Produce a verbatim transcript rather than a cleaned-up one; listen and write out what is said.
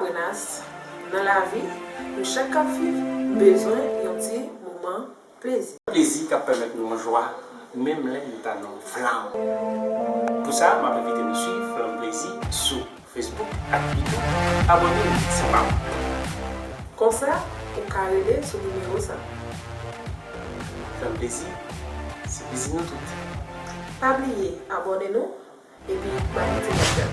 Renas, nan lavi, nou chak k ap viv, nou bezwen yon ti moman plezi. Plezi k ap pèmèt nou yon jwa, menm lè nou ta nan yon flanm. Pou sa, m ap envite nou swiv Flanm Plezi sou Facebook ak YouTube. Abòne nou, se pa wont. Konsa, ou ka rele sou nimewo sa. Flanm Plezi, se plezi nou tout. Pa bliye abòne nou, epi ba nou ti like la.